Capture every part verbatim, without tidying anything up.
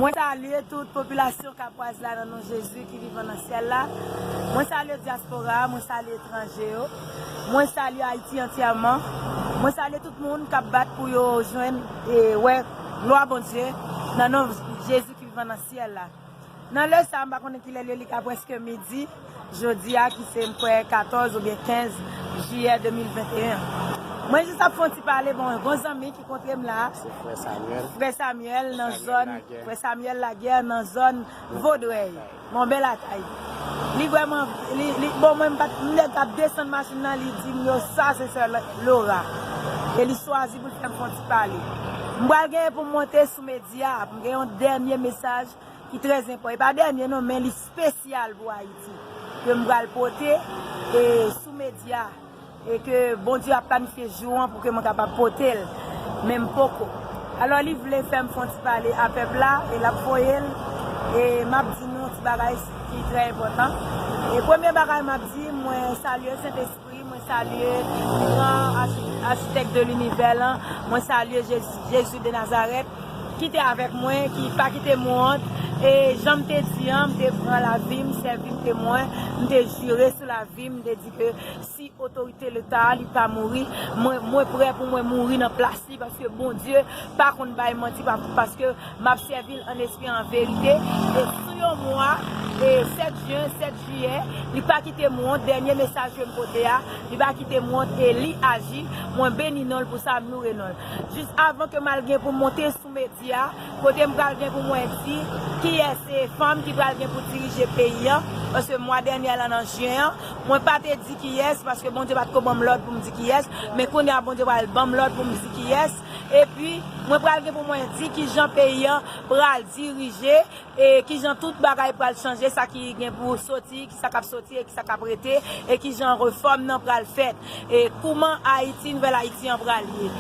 Mwen salye tout popilasyon Kapwaz la nan non Jezi ki vivan nan syèl la. Mwen salye dyaspora a, mwen salye etranje yo. Mwen salye Ayiti antyèman. Mwen salye tout moun k ap bat pou yo jwenn e wè glwa Bondye nan non Jezi ki vivan nan syèl la. Nan lè sa a, m pa konnen kilè l ye, li ka prèske midi. Jodi a, ki se, m kwè, katòz oubyen kenz jiyè de mil venteyen. Mwen jis ap fè yon ti pale, bon, yon bon zanmi ki kontre m la. Se frè Samuel. Frè Samuel nan zòn, frè Samuel Laguerre nan zòn Vodrèy, Mòbè Lakay. Li vrèman, li, li, bon, mwen, m pa t, m nèk ap desann machin nan, li di m yo, sa se sè Laura. E li chwazi pou l fè m fè yon ti pale. M pral genyen pou m monte sou medya, pou m gen yon dènye mesaj ki trè enpòtan. E pa dènye non, men li espesyal pou Ayiti. Ke m pral pote e sou medya. E ke Bondye ap planifye jou an pou ke mwen kapab pote l. Men m poko. Alò, li vle fè m fè yon ti pale a pèp la, e l ap voye l. E m ap di nou yon ti bagay ki trè enpòtan. E premye bagay m ap di, mwen salye Sentespri. Wi, mwen salye gran achi-, achitèk de linivè lan. Mwen salye Jezi, Jezi de Nazarèt, ki te avèk mwen, ki pa kite m wont. E jan m te di an, m te pran lavi m, sèvi m te mwen, m te jire sou lavi m, m te di ke si otorite Leta a, li pa mouri, mwen, mwen prè pou mwen mouri nan plas li, paske Bondye pa konn bay manti, pa-, paske m ap sèvi l an espri, an verite. E sou yon mwa, e sèt jen, sèt jiyè, li pa kite m wont. Dènye mesaj ke m pote a, li pa kite m wont e li aji. Mwen beni non l pou sa, m loure non l. Jis avan ke m al gen pou m monte sou medya, kote m pral gen pou mwen di kiyès se fanm ki pral gen pou dirije peyi an, paske mwa dènye a, nan jen an, mwen pa te di kiyès, paske Bondye pa t ko ban m lòd pou m di kiyès, men kounye a Bondye pral ban m lòd pou m di kiyès. Epi, mwen pral gen pou mwen di kijan peyi an pral dirije, e kijan tout bagay pral chanje, sa ki gen pou soti, ki sa k ap soti e ki sa k ap rete, e kijan refòm nan pral fèt, e kouman Ayiti, nouvèl Ayiti an pral ye.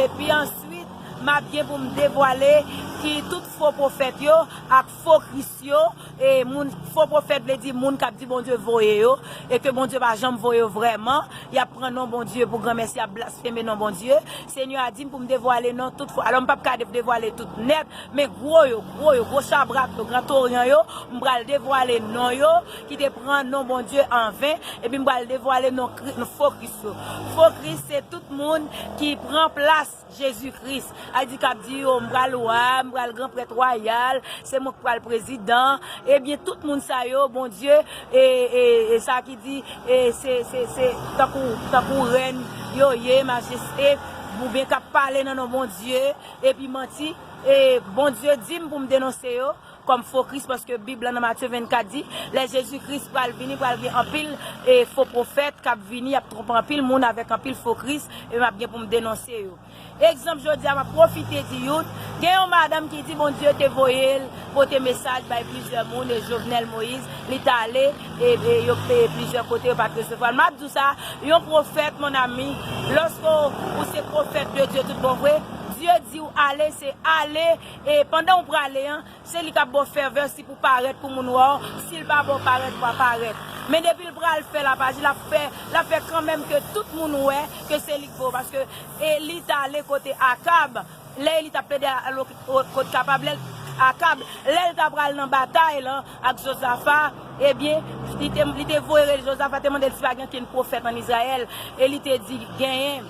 Epi answit, m ap gen pou m devwale ki tout fo pwofèt yo ak fo Kris yo, e moun, fo pwofèt vle di moun k ap di Bondye voye yo, e ke Bondye pa janm voye yo vrèman, y ap pran non Bondye pou granmèsi, y ap blasfeme non Bondye. Senyè a di m pou m devwale non tout fo. Alò, m p ap ka de-, devwale tout nèt, men gwo yo, gwo yo, gwo chabrak yo, Gran Toryan yo, m pral devwale non yo ki te pran non Bondye anven, epi m pral devwale non Kri-, non fo Kris yo. Fo Kris se tout moun ki pran plas Jezi Kris. A di k ap di yo, m pral wa, m pral gran prèt wayal, se mwen k pral prezidan. Ebyen, tout moun sa yo, Bondye, e, e, e sa ki di, e se, se, se tankou, tankou rèn yo ye, majeste, oubyen k ap pale nan non Bondye, epi manti. E Bondye di m pou m denonse yo kòm fo Kris, paske Bib la nan Matye vennkat di, lè Jezi Kris pral vini, pral gen anpil, e, fo pwofèt k ap vini, y ap twonpe anpil moun avèk anpil fo Kris, e m ap gen pou m denonse yo. Egzanp, jodi a, m ap pwofite di youn, gen yon madanm ki di Bondye te voye l pote mesaj bay plizyè moun, e Jovenel Moïse, li t ale, e, e yo, e plizyè kote, yo pa t resevwa l. M ap di w sa, yon pwofèt, mon ami, lòske w, ou se pwofèt de Dye tout bon vre, Dye di w ale, se ale, e pandan w prale an, se li k ap ba w fèvè si pou parèt pou moun wè w, si l pa ba w parèt, w pa parèt. Men depi l pral fè lapaj li, l ap fè, l ap fè kanmenm ke tout moun wè ke se li k vo, paske Eli t ale kote Akab, lè Eli t ap plede al o-, o-, kot kapab, lè l, Akab, lè l ta pral nan batay lan ak Jozafa, ebyen, li te, li te voye rele Jozafa, te mande l si pa gen okenn pwofèt ann Izrayèl, e li te di, genyen.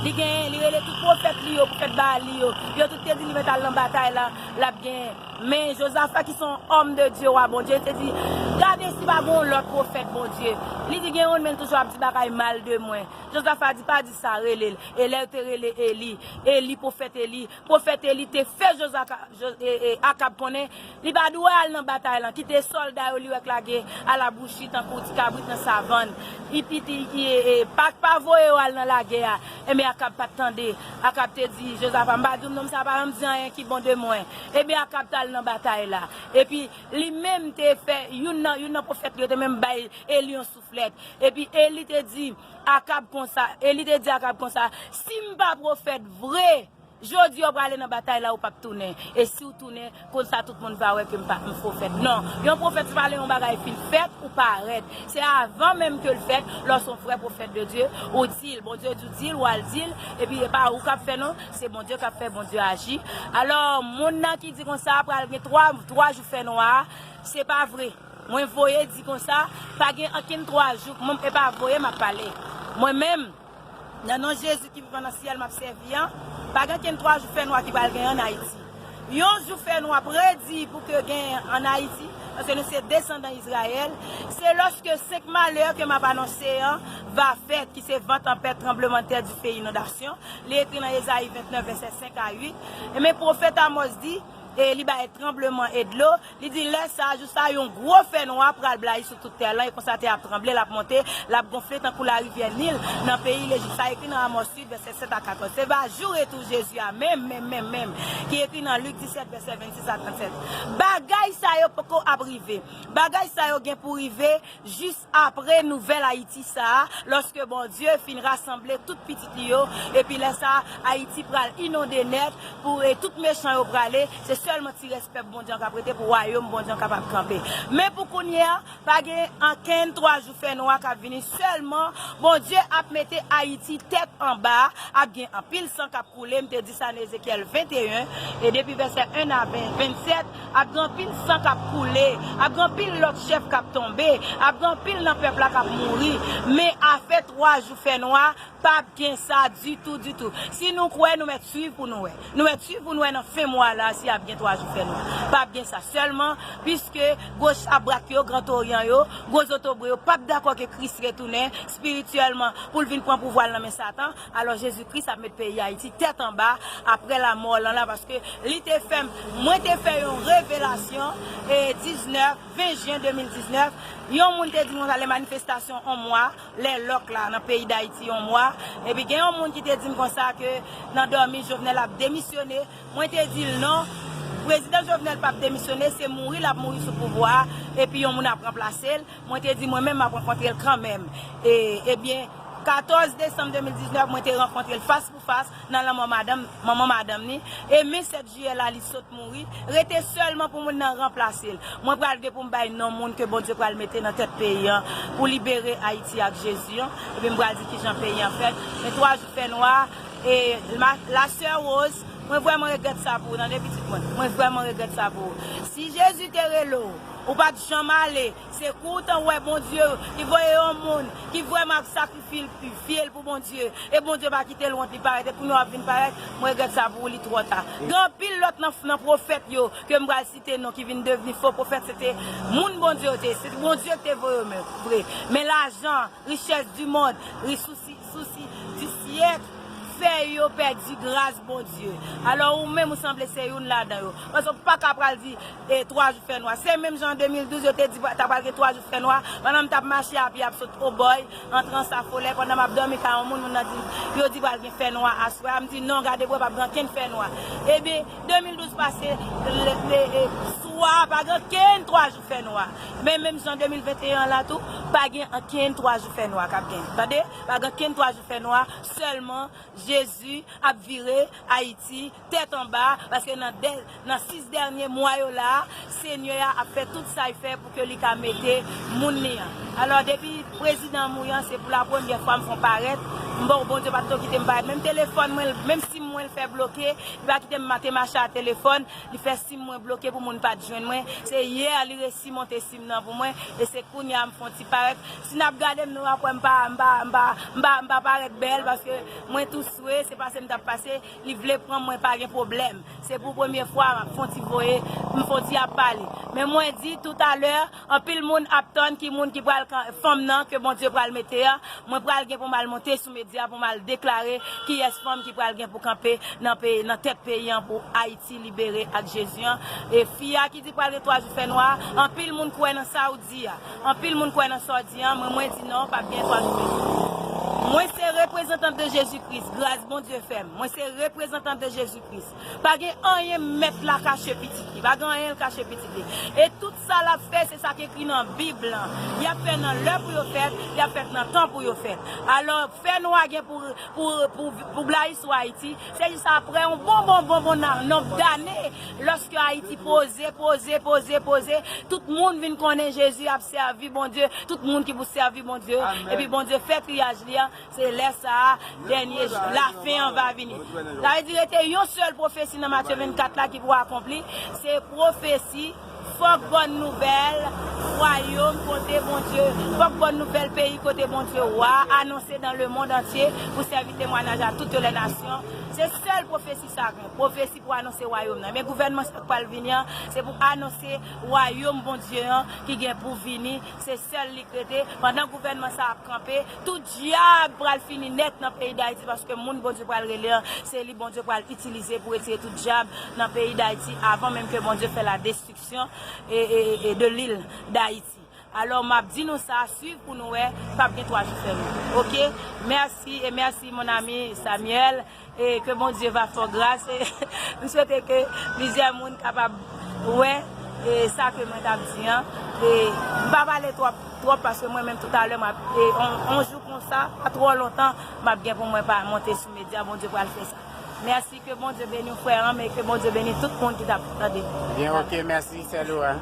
Li genyen, li rele tout pwofèt li yo, pwofèt Baal li yo. Yo tout te di li mèt al nan batay la, l ap genyen. Men Jozafa ki se yon òm de Dye, wa Bondye, te di, gade si pa gen yon lòt pwofèt Bondye. Li di gen youn, men l toujou ap di bagay mal de mwen. Jozafa di, pa di sa, rele l. E lè yo te rele Eli, Eli, pwofèt Eli, pwofèt Eli te fè Jozaka-, Jo-, e, e, Akab konnen li pa dwe al nan batay lan, kite sòlda yo li wè k lage alabouchi tankou ti kabrit nan savann. Li piti, e, e, pa, pa voye yo al nan lagè a. Enben Akab pa t tande. Akab te di Jozafa, m pa di w non, sa pa janm di anyen ki bon de mwen. Ebyen Akab t al nan batay la. Epi li menm te fè youn nan, youn nan pwofèt li yo te menm bay Eli yon souflèt. Epi Eli te di Akab konsa, Eli te di Akab konsa, si m pa pwofèt vre, Jodi a w prale nan batay la, ou p ap tounen. E si w tounen, konsa tout moun va wè ke m pa m pwofèt. Non, yon pwofèt se pa lè yon bagay fin fèt ou parèt. Se avan menm ke l fèt, lè w se yon vrè pwofèt de Dye, ou di l, Bondye di w di l, w al di l, epi e pa ou k ap fè non, se Bondye k ap fè Bondye aji. Alò, moun nan ki di konsa pral gen twa, twa jou fènwa, se pa vre. Mwen voye di konsa, pa gen ankenn twa jou, mwen, e pa voye m ap pale. Mwen menm, nan non Jezi ki vivan nan syèl m ap sèvi an, pa gen kenn twa jou fènwa ki pral gen ann Ayiti. Yon jou fènwa predi pou ke gen ann Ayiti, paske nou se desandan Izrayèl, se lòske senk malè ke m ap anonse an va fèt, ki se van tanpèt, tranblemanntè, dife, inondasyon. Li ekri nan Ezayi vennèf, vèsè senk a uit. E men pwofèt Amòz di, e li bay tranbleman e dlo, li di, lè sa a, jou sa a, yon gwo fènwa pral blayi sou tout tè lan, e konsa tè a ap tranble, l ap monte, l ap gonfle tankou larivyè Nil nan peyi Lejip. Sa ekri nan Amòz uit, vèsè sèt a katòz. Se va jou retou Jezi a, menm, menm, menm, menm, ki ekri nan Lik disèt, vèsè vennsis a trannsèt. Bagay sa yo poko ap rive. Bagay sa yo gen pou rive jis apre nouvèl Ayiti sa a, lòske Bondye fin rasanble tout pitit li yo, epi lè sa a, Ayiti pral inonde nèt, pou, e tout mechan yo prale, se sèlman ti rès pèp Bondye an k ap rete pou wayòm Bondye an kapab kanpe. Men pou kounye a, pa gen ankenn twa jou fènwa k ap vini, sèlman Bondye ap mete Ayiti tèt anba, ap gen anpil san k ap koule, m te di sa nan Ezekyèl venteyen, e depi vèsè en a ven, vennsèt, ap gen anpil san k ap koule, ap gen anpil lòt chèf k ap tonbe, ap gen anpil nan pèp la k ap mouri, men afè twa jou fènwa, p ap gen sa ditou, ditou. Si nou kwè, nou mèt swiv pou nou wè. Nou mèt swiv pou nou wè nan fen mwa la si ap gen twa jou fènwa. P ap gen sa sèlman, piske gwo chabrak yo, Gran Toryan yo, gwo zotobre yo p ap dakò ke Kris retounen espirityèlman pou l vin pran pouvwa l nan men Satan. Alò, Jezi Kris ap met peyi Ayiti tèt anba apre lanmò lan la, paske li te fè m, mwen te fè yon revelasyon, e diznèf, ven jen de mil diznèf, yon moun te di m konsa, lè manifestasyon yon mwa, lè lòk la nan peyi Dayiti yon mwa, epi gen yon moun ki te di m konsa ke nan dòmi Jovenel ap demisyone, mwen te di l non, prezidan Jovenel p ap demisyone, se mouri l ap mouri sou pouvwa a, epi yon moun ap ranplase l. Mwen te di mwen menm m ap rankontre l kanmenm. E, ebyen, katòz desanm de mil diznèf, mwen te rankontre l fas pou fas nan lanmò madanm, manman madanm ni. E men sèt jiyè la, li sot mouri. Rete sèlman pou moun nan ranplase l. Mwen pral gen pou m bay non moun ke Bondye pral mete nan tèt peyi an pou libere Ayiti ak Jezi an. Epi m pral di kijan peyi an fèt. Men twa jou fènwa, e ma, la sè Rose, mwen vrèman regrèt sa pou ou, tande pitit mwen. Mwen vrèman regrèt sa pou ou. Si Jezi te rele w, ou pa t janm ale, se kou w t an wè Bondye, li voye yon moun ki vrèman ap sakrifye l, fye l pou Bondye. E Bondye pa kite l wont, li parèt. E kounye a w ap vin parèt, mwen regrèt sa pou ou, li twò ta. Gen anpil lòt nan, nan pwofèt yo ke m pral site non ki vin devni fo pwofèt, se te moun Bondye yo te ye. Se Bondye ki te voye yo men, vre. Men lajan, richès di mond, ri sousi, sousi di syèk, fè yo pèdi gras Bondye. Alò, ou menm, ou sanble se youn ladan yo. Paske w pa ka pral di, e, twa jou fènwa. Se menm jan an de mil douz, yo te di ta pral gen twa jou fènwa. Pandan m t ap mache a pye, ap sot Obòy, antre Ansafolè, pandan m ap dòmi kay yon moun, moun nan di, yo di pral gen fènwa aswè a. M di, non, gade bò, p ap gen ankenn fènwa. Ebyen, de mil douz pase, le, le, e, swa, pa gen ankenn twa jou fènwa. Men menm jan de mil venteyen an la tou, pa gen ankenn twa jou fènwa k ap gen. Tande? Pa gen ankenn twa jou fènwa, sèlman Jezi ap vire Ayiti tèt anba, paske nan dè, nan sis dènye mwa yo la a, Senyè a ap fè tout sa l fè pou ke li ka mete moun li an. Alò, depi prezidan an mouri an, se pou la premyè fwa m fè yon parèt. M bon, Bondye pa t tou kite m parèt. Menm telefòn mwen, menm sim mwen l fè bloke, li pa kite m ma-, te mache a telefòn, li fè sim mwen bloke pou moun pa t jwenn mwen. Se yè li resi monte sim nan pou mwen, e se kounye a m fè yon ti parèt. Si n ap gade m, nou ap wè m pa, m pa, m pa, m pa, m pa parèt bèl, paske mwen tou swe, se pase m t ap pase, li vle pran mwen, pa gen pwoblèm. Se pou premye fwa m ap fè yon ti voye, m fè yon ti ap pale. Men mwen di toutalè, anpil moun ap tann ki moun ki pral kan-, fanm nan ke Bondye pral mete a. Mwen pral gen pou m al monte sou medya pou m al deklare kiyès fanm ki pral gen pou kanpe nan peyi, nan tèt peyi an pou Ayiti libere ak Jezi an. E fi a ki di pral gen twa jou fènwa, anpil moun kwè nan sa w di a. Anpil moun kwè nan sa w di a, mwen, mwen di non, p ap gen twa jou fènwa. Mwen se reprezantant de Jezi Kris, gras Bondye fè m. Mwen se reprezantant de Jezi Kris. Pa gen anyen mèt la kache pitit li. Pa gen anyen l kache pitit li. E tout sa l ap fè, se sa k ekri nan Bib lan. Y ap fè nan lè pou yo fèt, y ap fèt nan tan pou yo fèt. Alò, fè nwa gen pou, pou, pou, pou blayi sou Ayiti, se jis apre yon bon, bon, bon, bon nan- nonb dane, lòske Ayiti poze, poze, poze, poze, tout moun vin konnen Jezi ap sèvi Bondye, tout moun ki pou sèvi Bondye, epi Bondye fè triyaj li an, se lè sa a, dènye jou, lafen an va vini. Sa vle di, rete yon sèl pwofesi nan Matye vennkat la ki pou akonpli, se pwofesi, fòk bòn nouvèl wayòm kote Bondye, fòk bòn nouvèl peyi kote Bondye wa anonse dans le monde entier pou sèvi temwayaj a toutes les nations. Se sèl pwofesi sa gen, pwofesi pou anonse wayòm nan. Men gouvènman sa k pral vini an, se pou anonse wayòm Bondye an ki gen pou vini, se sèl li k rete. Pandan gouvènman sa ap kanpe, tout dyab pral fini nèt nan peyi Dayiti, paske moun Bondye pral rele an, se li Bondye pral itilize pou retire tout dyab nan peyi Dayiti, avan menm ke Bondye fè la destriksyon e, e, e de lil Dayiti. Alò, m ap di nou sa, swiv pou nou wè, p ap gen twa jou fèmen. Oke? Mèsi, e mèsi, mon ami Samuel, e ke Bondye va fè w gras, e m swete ke plizyè moun kapab wè, e sa ke mwen t ap di an. E m pa pale twòp, twòp, paske mwen menm toutalè, m ap, e on, on jou konsa, pa twò lontan, m ap gen pou mwen pa monte sou medya, Bondye pral fè sa. Mèsi, ke Bondye beni w, frè an, e ke Bondye beni tout moun ki t ap tande. Byen, oke, mèsi, sè Laura.